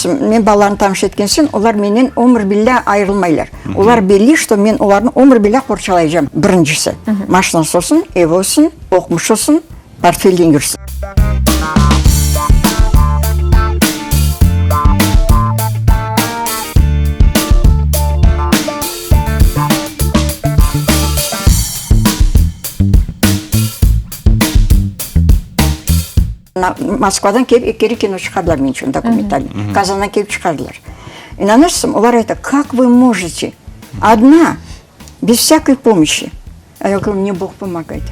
İnanırsıñ, men balalarnı tanış etken soñ, olar menden ömür billâ ayırılmaylar. Olar belli, şto men olarnı ömür billâ qorçalaycam, birincisi. Maşinası olsun, evi olsun, oqumış olsun, portfelden yürsin. Moskvadan kelip eki kere kino çıqardılar men içün dokumentalnıy. Kazandan kelip çıqardılar. İnanırsıñ, olar ayta, kak vı mojete odna, bez vsâkoy pomощi? A ya govorю, mne Bog pomogayt.